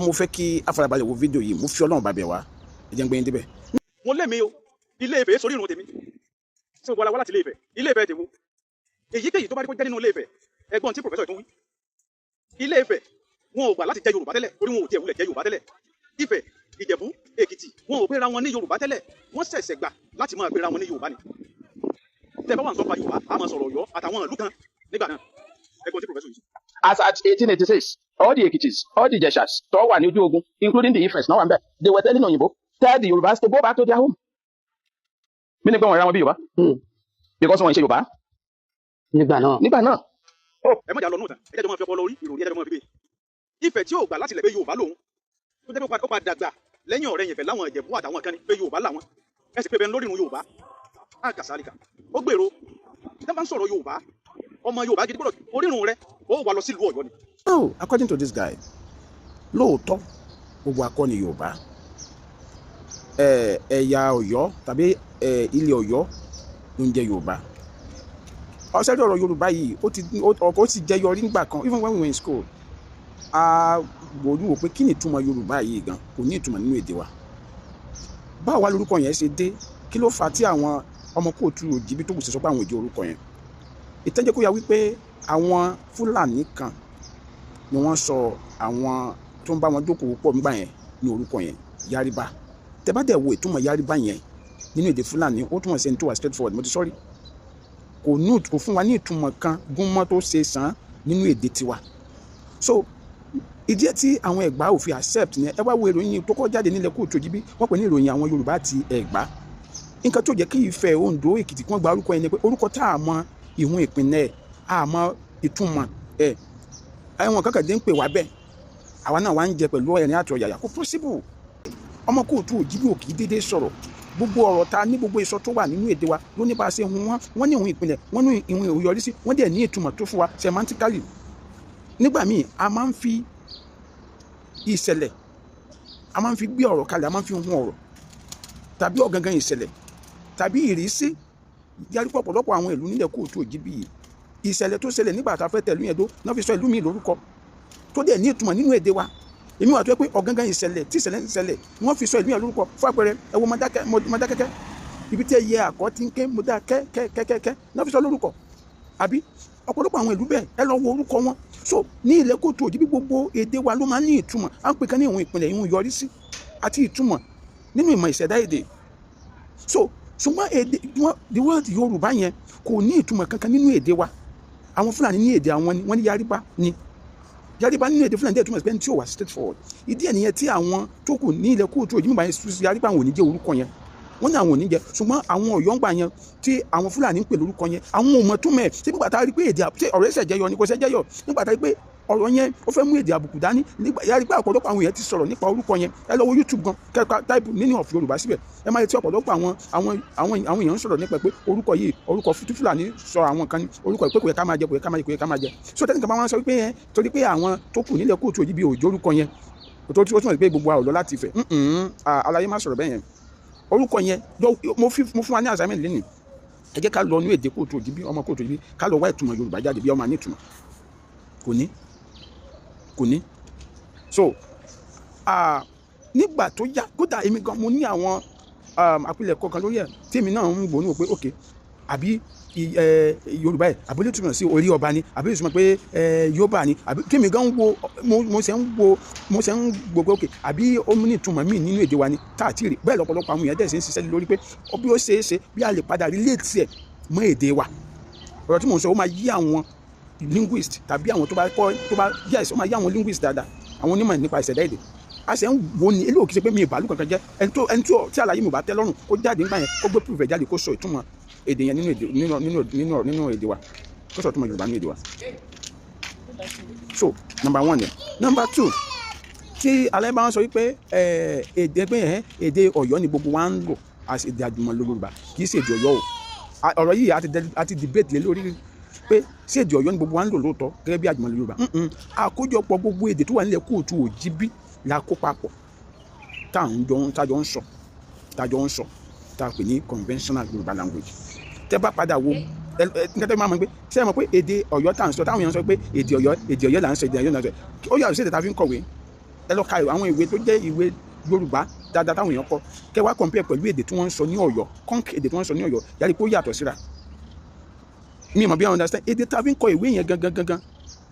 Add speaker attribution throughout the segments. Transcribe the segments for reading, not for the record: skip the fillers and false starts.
Speaker 1: Mo fẹ́ kí a farabalẹ̀ wo fídíò yìí. Mo fi Ọlọ́run bàbẹ̀ wá, ẹ jẹ́ ń gbé yín débẹ̀.
Speaker 2: Mo lé mi o, Ilé Ifẹ̀ sórí irun tèmi tí mo wá wá láti Ilé Ifẹ̀. Ilé Ifẹ̀ tèwo? Èyíkéyìí tó bá rí kó jẹ́ nínú Ilé Ifẹ̀. Ẹ̀gbọ́n tí professor tún wí, Ilé Ifẹ̀ wọn ò gbà láti jẹ́ Yorùbá tẹ́lẹ̀, torí wọn ò tiẹ̀ wulẹ̀ jẹ́ Yorùbá tẹ́lẹ̀. Ifẹ̀, Ìjẹ̀bú, Èkìtì, wọn ò pera wọn ní Yorùbá tẹ́lẹ̀. Wọ́n ṣẹ̀ṣẹ̀ gbà láti máa pera wọn ní Yorùbá ni. Tẹ́ bá wà ń sọ pa Yorùbá, a máa sọ̀rọ̀ Ọ̀yọ́ àtàwọn ìlú kan nígbà náà. Ẹ̀gbọ́n tí professor yìí sọ.
Speaker 3: As at 1886, all the Ekitis, all the Ijeshas tó wà ní ojú ogun, including the Ifes náà wà ń bẹ̀, they were telling òyìnbó, "Tell the Yorùbás to go back to their home." Mí ní pé wọ́n ra wọn bí Yorùbá because wọ́n ń ṣe Yorùbá
Speaker 4: nígbà náà.
Speaker 3: Nígbà náà.
Speaker 2: Ẹ mọ̀jà lọ nù tán, ẹ jẹ́ jọ máa fi ọpọlọ orí ìròrí, ẹ jẹ́ jọ máa fi gbé. Ifẹ̀ tí ò gbà láti lẹ̀ pé Yorùbá lòun, tó jẹ́ pé ó padà gbà lẹ́yìn ọ̀rẹ́ yẹn fẹ̀ láwọn Ìjẹ̀bú àtàwọn kan ní pé Yorùbá làwọn. Ẹ sì pé bẹ́ẹ̀ lórí irun Yorùbá àgàsálìkà ó gbèrò. Tí wọ́n bá ń sọ̀rọ̀ Yorùbá, ọmọ Yorùbá gidi gbọ́dọ̀ orírun rẹ ó wà lọ sílùú Ọ̀yọ́ ni.
Speaker 1: No, according to this guy, lóòótọ́ gbogbo akọni Yorùbá, ẹ̀yà Ọ̀yọ́ tàbí ilẹ̀ Ọ̀yọ́ ló ń jẹ́ Yorùbá. Ọ̀sẹ̀ ọ̀rọ̀ Yorùbá yìí, ó ti ọkọ̀ ó sì jẹyọ rí nígbà kan. Even when we were in school, a gbòòrò wò pé kí ni ìtumọ̀ Yorùbá yìí gan? Kò ní ìtumọ̀ nínú èdè wa. Báwo wá lórúkọ yẹn ṣe dé? Kí ló fà á tí àwọn ọmọ káàárọ̀ oòjíire tó kù sí sọ pé àwọn èdè orúkọ yẹn? Ìtàn jẹ́ kó yà wípé àwọn Fúlàní kan ni wọ́n sọ àwọn tó ń bá wọn dókòwò pọ̀ nígbà yẹn ní orúkọ yẹn, Yariba. Tẹ́ bá dẹ̀ wo ìtumọ̀ Yariba yẹn nínú èdè Fúlàní, ó túmọ̀ sí ẹni tó wà straight forward. Mo ti sọ́rí, kò ní, kò fún wa ní ìtumọ̀ kan gúnmọ́ tó ṣe sàn nínú èdè tiwa. So ìdí ẹ̀ tí àwọn Ẹ̀gbá ò fi accept ni. Ẹ wá wo ìròyìn tó kọ́ jáde nílẹ̀ káàárọ̀ oòjíire, wọ́n pè ní ìròyìn àwọn Yorùbá àti Ẹ̀gbá. Nǹkan tó jẹ́ kí Ifẹ̀, Oǹdó, Èkìtì kí wọ́n gba orúkọ yẹn ni pé orúkọ tá a mọ ìhun ìpínlẹ̀, a mọ ìtumọ̀ ẹ̀, àwọn kankan dé ń pè wá bẹ́ẹ̀, àwa náà wá ń jẹ pẹ̀lú ẹ̀rín àti ọ̀yàyà. Kò possible. Ọmọ káàárọ̀ oòjíire ò kì í déédéé sọ̀rọ̀. Gbogbo ọ̀rọ̀ ta ní, gbogbo ìsọ tó wà nínú èdè wa ló ní bá a ṣe hun wọn. Wọ́n ní ìhun ìpìlẹ̀, wọ́n ní ìhun ìyọrísí, wọ́n dẹ̀ ní ìtumọ̀ tó fún wa semantically. Nígbà míì, a máa ń fi ìṣẹ̀lẹ̀, a máa ń fi gbé ọ̀rọ̀ kalẹ̀, a máa ń fi hun ọ̀rọ̀ tàbí ọ̀gangan ìṣẹ̀lẹ̀ tàbí ìrísí. Yàrá pọ̀ ọ̀pọ̀lọpọ̀ àwọn ìlú nílẹ̀ káàárọ̀ oòjíire yìí, ìṣẹ̀lẹ̀ tó ṣẹlẹ̀ nígbà tá a fẹ́ tẹ̀lú yẹn dó náà fi sọ ìlú mi lórúkọ tó dẹ̀ ní ìtumọ̀ nínú èdè wa. Èmi wà tó yẹ pé ọ̀gangan ìṣẹ̀lẹ̀ tí ìṣẹ̀lẹ̀ ń ṣẹlẹ̀, wọ́n fi sọ ìlú yẹn lórúkọ. Fún àpẹẹrẹ, ẹ wo Mọdákẹ́kẹ́, ibi tí ẹyẹ àkọ́ ti ń ké Mọdákẹ́kẹ́kẹ́kẹ́ náà fi sọ lórúkọ, àbí ọ̀pọ̀lọpọ̀ àwọn ìlú bẹ́ẹ̀, ẹ lọ wo orúkọ wọn. So ní ilẹ̀ káàárọ̀ oòjíire, gbogbo èdè wa ló máa ń ní ìtumọ̀. À ń pè kan ní ìhun ìpìlẹ̀, ìhun ìyọrísí àti ìtumọ̀ nínú ìmọ̀ ìṣẹ̀dá èdè. So ṣùgbọ́n èdè wọn, the word Yorùbá yẹn kò ní ìtumọ̀ kankan nínú èdè wa. Àwọn Fúlàní ní èdè àwọn ni wọ́n ní Yariba ni. Yariba nínú èdè Fúlàní dẹ̀ túmọ̀ sí pé ẹni tí ò wà straight forward. Ìdí ẹ̀ nìyẹn tí àwọn tó kù ní ilẹ̀ káàárọ̀ oòjíire yẹn, Yariba, àwọn ò ní jẹ́ orúkọ yẹn. Wọ́n ní àwọn ò ní jẹ́. Ṣùgbọ́n àwọn Ọ̀yọ́ ń gbà yẹn tí àwọn Fúlàní ń pè lórúkọ yẹn, àwọn ò mọ̀ túmọ̀ ẹ̀. Ṣé nígbà tá a rí pé èdè ṣé ọ̀rọ̀ ẹ̀sẹ̀ jẹyọ ni? Kò ṣe jẹyọ. Nígbà tá a rí pé ọ̀rọ̀ yẹn ó fẹ́ mú èdè àbùkù dání, nígbà yàrá pé ọ̀pọ̀lọpọ̀ àwọn èèyàn ti sọ̀rọ̀ nípa orúkọ yẹn. Ẹ lọ wo YouTube gan, kẹ́ka type meaning of Yorùbá síbẹ̀, ẹ máa tí ọ̀pọ̀lọpọ̀ àwọn èèyàn ń sọ̀rọ̀ nípa pé orúkọ yìí, orúkọ Fúlàní sọ àwọn kan ní orúkọ yìí, pé kò yẹ ká máa jẹ, kò yẹ ká máa jẹ, kò yẹ ká máa jẹ. So tẹ́nìkan bá wọn sọ wípé yẹn torí pé àwọn tó kù nílẹ̀ káàárọ̀ oòjíire òjò orúkọ yẹn tó túmọ̀ sí pé gbogbo àwòlọ́ láti Ifẹ̀. Aláyé má sọ̀rọ̀ bẹ́ẹ̀ yẹn. Orúkọ yẹn, mo fún wa ní assignment lẹ́nu. Ẹ jẹ́ ká lọ ní èdè káàárọ̀ oòjíire, ọmọ káàárọ̀ oòjíire, ká lọ wá ìtumọ̀ Yorùbá jáde bí ọmọ ní ìtumọ̀. Kò ní, kò ní. So nígbà tó yá, kódà èmi gan mo ní àwọn àpilẹ̀kọ kan lórí ẹ̀ tí èmi náà ń wò ní wò pé ok, àbí Yorùbá ẹ̀ àbí lè túmọ̀ sí orí ọba ni, àbí lè túmọ̀ pé Yorùbá ni, àbí tí èmi gan ń wo, mo ṣe ń wo, mo ṣe ń gbọ́ pé ok, àbí ó ní ìtumọ̀ míì nínú èdè wa ni tá àti rí bẹ́ẹ̀. Lọ́pọ̀lọpọ̀ àwọn èèyàn dẹ̀ ṣe ń ṣiṣẹ́ lórí pé bí ó ṣe é ṣe bí a lè padà relate ẹ̀ mọ́ èdè wa. Ọ̀rọ̀ tí mò ń sọ, ó máa yí àwọn linguist tàbí àwọn tó bá kọ́ tó bá, yes, ó máa yí àwọn linguist dáadáa, àwọn onímọ̀ nípa ìṣẹ̀dá èdè. A ṣe ń wo ni eléyìí. Kì í ṣe pé mi ìbálò kankan jẹ́. Ẹni tó tí àlàyé mi ò bá tẹ́ lọ́rùn, kó jáde nígbà yẹn, kó gbé proof ẹ̀ jáde, kó sọ ìtumọ̀ èdè yẹn nínú èdè, nínú èdè wa, kó sọ ìtumọ̀ Yorùbá nínú èdè wa. So number one yẹn. Number two, tí alẹ́ bá ń sọ wípé èdè pé èdè Ọ̀yọ́ ni gbogbo wa ń lò as èdè àjùmọ̀lò Yorùbá, kì í ṣe èdè Ọ̀yọ́ o. Ọ̀rọ̀ yìí a ti debate lé lórí pé ṣé èdè Ọ̀yọ́ ni gbogbo wa ń lò lóòótọ́ gẹ́gẹ́ bí àjùmọ̀lò Yorùbá. Àkójọpọ̀ gbogbo èdè tó wà nílẹ̀ káàárọ̀ oòjíire la kó papọ̀ tá à ń jọ ń tájọ ń sọ, tájọ ń sọ, tá a pè ní conventional Yorùbá language. Tẹ́ bá padà wo ẹ nǹkan tẹ́ máa mọ̀ pé, ṣé ẹ mọ̀ pé èdè Ọ̀yọ́ tá à ń sọ, táwọn èèyàn sọ pé èdè Ọ̀yọ́, èdè Ọ̀yọ́ là ń sọ, èdè Ọ̀yọ́ là ń sọ, ó yàtọ̀ sí èdè tá a fi ń kọ̀wé. Ẹ lọ ka àwọn ìwé tó jẹ́ ìwé Yorùbá dáadáa táwọn èèyàn kọ, kẹ́ wá compare pẹ̀lú èdè tí wọ́n ń sọ ní Ọ̀yọ́, kọ́ńk èdè tí wọ́n ń sọ ní Ọ̀yọ́ yàrá kó yàtọ̀ síra. Mi mọ̀ bí I understand. Èdè tá a fi ń kọ ìwé yẹn gangan gangan,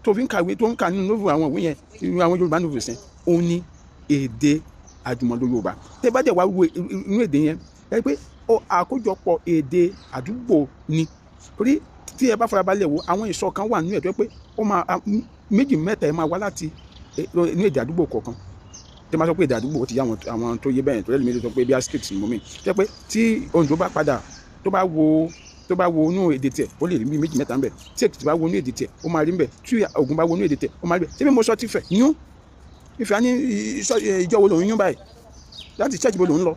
Speaker 1: tó fi ń ka ìwé, tó ń ka nínú novel, àwọn ìwé yẹn, irú àwọn Yorùbá novels yẹn, òun ni èdè àjùmọ̀lò Yorùbá. Tẹ́ bá dẹ̀ wá wo inú èdè yẹn, ẹ rí pé ó àkójọpọ̀ èdè àdúgbò ni, torí tí ẹ bá farabalẹ̀ wo, àwọn ìsọ kan wà nínú ẹ̀ tó yẹ pé ó máa méjì mẹ́ta ẹ máa wá láti inú èdè àdúgbò kọ̀ọ̀kan. Tí wọ́n bá sọ pé èdè àdúgbò, ó ti yá àwọn tó yé bẹ́ẹ̀, tó lẹ́nu mi sọ pé bí a script ni mo mì tó yẹ pé tí Oǹdó bá padà tó bá wo inú èdè tiẹ̀, ó lè rí bí méjì mẹ́ta ńbẹ̀. Tí Èkìtì bá wo inú èdè tiẹ̀, ó máa rí ńbẹ̀. Tí Ògùn bá wo inú èdè tiẹ̀, ó máa rí ńbẹ̀. Ṣé bí mo sọ ti Ifẹ̀ yún, Ifẹ̀ á ní ìjọ wo lòun yún báyìí, láti church wo lòun lọ?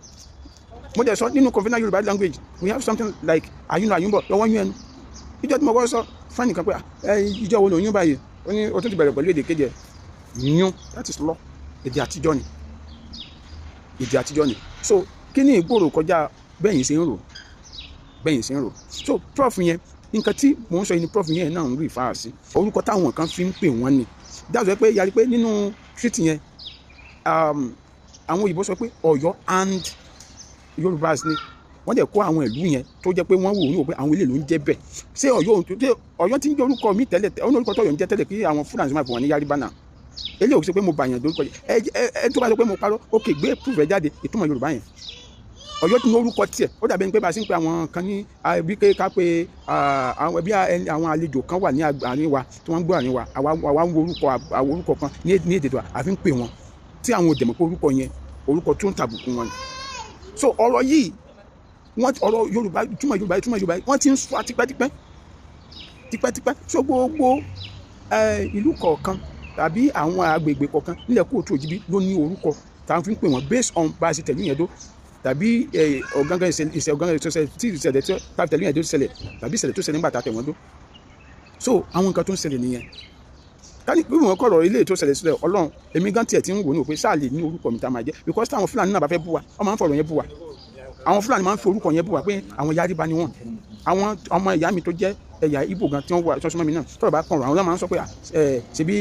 Speaker 1: Mo dẹ̀ sọ nínú conventional Yorùbá language, we have something like àyúnlọ àyúnbọ̀ lọ́wọ́ yún ẹnu. Ìjọ tí mo kọ́ sọ fáìnì kan pé, "Ah, ẹ ìjọ wo lòun yún báyìí?" Ó ní o tún ti bẹ̀rẹ̀ pẹ̀lú èdè kejì ẹ̀ yún. That is law. Èdè àtijọ́ ni, èdè àtijọ́ ni. So kí ni ìgboro kọjá bẹ́yìn ṣe ń rò, bẹ́yìn ṣe ń rò. So prof yẹn, nǹkan tí mò ń sọ yìí ni prof yẹn náà ń rí ìfáà sí. Orúkọ táwọn kan fi ń pè wọ́n ni dáàbò pé yàrá pé nínú treaty yẹn, àwọn òyìnbó sọ pé Ọ̀yọ́ and Yorùbá ni wọ́n dẹ̀ kó àwọn ìlú yẹn tó jẹ́ pé wọ́n wò ó pé àwọn ilé ló ń jẹ́ bẹ́ẹ̀. Ṣé Ọ̀yọ́, ṣé Ọ̀yọ́ ti ń jẹ́ orúkọ mi tẹ́lẹ̀? Ó ní orúkọ tó Ọ̀yọ́ ń jẹ́ tẹ́lẹ̀ kí àwọn Fúlàní máa pè wọ́n ní Yárìbá náà. Eléyìí ò ṣe pé mo bàyàn lórúkọ jẹ́. Ẹ tó bá sọ pé mo parọ́, ókè, gbé proof ẹ jáde. Ìtumọ̀ Yorùbá yẹn, Ọ̀yọ́ ti ní orúkọ tiẹ̀. Ó dàbí ẹni pé bá a ṣe ń pe àwọn kan ní bí pé ká pé àwọn bí àwọn àlejò kan wà ní àárín wa tí wọ́n ń gbọ́ àárín wa, àwa ń wo orúkọ àwọn orúkọ kan ní èdè tó àfi ń pè wọ́n, tí àwọn ò dẹ̀ mọ̀ pé orúkọ yẹn, orúkọ tó ń tàbùkù wọn ni. So ọ̀rọ̀ yìí, wọ́n ọ̀rọ̀ Yorùbá, ìtumọ̀ Yorùbá, ìtumọ̀ Yorùbá, wọ́n ti ń sọ tipẹ́tipẹ́ tipẹ́tipẹ́. So gbogbo ìlú kọ̀ọ̀kan tàbí àwọn agbègbè kọ̀ọ̀kan nílẹ̀ káàárọ̀ oòjíire ló ní orúkọ tá a fi ń pè wọ́n based on bá a ṣe tẹ̀lé yẹn dó, tàbí ọ̀gángan ìṣẹ̀lẹ̀, ọ̀gángan ìṣẹ̀lẹ̀ tí ìṣẹ̀lẹ̀ tí tá a fi tẹ̀lé yẹn dó ṣẹlẹ̀, tàbí ìṣẹ̀lẹ̀ tó ṣẹlẹ̀ nígbà tá a tẹ̀ wọ́n dó. So àwọn nǹkan tó ń ṣẹlẹ̀ nìyẹn. Káni bí wọn kọ̀rọ̀ ilé tó ṣẹlẹ̀ sílẹ̀, Ọlọ́run, èmi gan tiẹ̀ ti ń wò ní òpin sáà lè ní orúkọ mi tá a máa jẹ́, because táwọn Fúlàní náà bá fẹ́ bú wa, wọ́n máa ń fọ̀rọ̀ yẹn bú wa. Àwọn Fúlàní máa ń fi orúkọ yẹn bú wa pé àwọn Yáríba ni wọ́n. Àwọn ọmọ ìyá mi tó jẹ́ ẹ̀yà Ìgbò gan tí wọ́n wà sọ́sọ́mọ́ mi náà, tọ́rọ̀ bá kàn, àwọn náà máa ń sọ pé ṣebí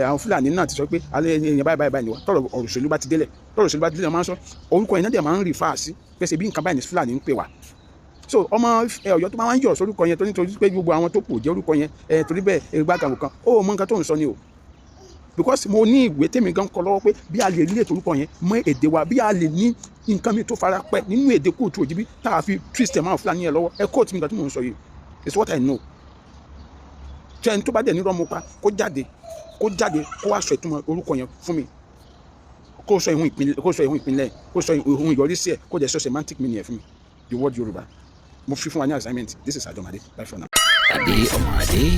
Speaker 1: àwọn Fúlàní náà ti sọ pé alẹ́ èèyàn báyìí báyìí báyìí ni wọ́n. Tọ́rọ̀ ọ̀rọ̀ òṣèlú bá ti délẹ̀, tọ́rọ̀ òṣèlú bá ti délẹ̀, wọ́n máa ń sọ orúkọ yẹn náà, dẹ̀ máa ń refer sí pé ṣebí nǹkan báyìí ni Fúlàní ń pè wá. So ọmọ Ọ̀yọ́ tó máa ń yọ̀ sórúkọ yẹn, tó nítorí pé gbogbo àwọn tó kù jẹ́ orúkọ yẹn, torí bẹ́ẹ̀ ẹgbẹ́ àgàwò kan ó mọ nǹkan tó ń sọ ni o, because mo ní ìwé tèmi gan kọ lọ́wọ́ pé bí a lè rí ètò orúkọ yẹn mọ́ èdè wa, bí a lè ní nǹkan mi tó fara pẹ́ nínú èdè káàárọ̀ oòjíire tá a fi twist ẹ̀ máa Fúlàní yẹn lọ́wọ́. Ẹ kóòtù mi, nǹkan tí mò ń sọ yìí, it's what I know. Tí ẹni tó bá dẹ̀ ní rọ́mọ pa, kó jáde, kó jáde, kó wá sọ ìtumọ̀ orúkọ yẹn fún mi, kó sọ ìhun ìpínlẹ̀, kó sọ ìhun ìpínlẹ̀, kó sọ ìhun ìyọrísí ẹ̀, kó dẹ̀ sọ semantic meaning ẹ̀ fún mi, the word Yorùbá. Mo fi fún wa ní assignment. This is Adomade. Bye for now.
Speaker 5: Adé ọmọ Adé.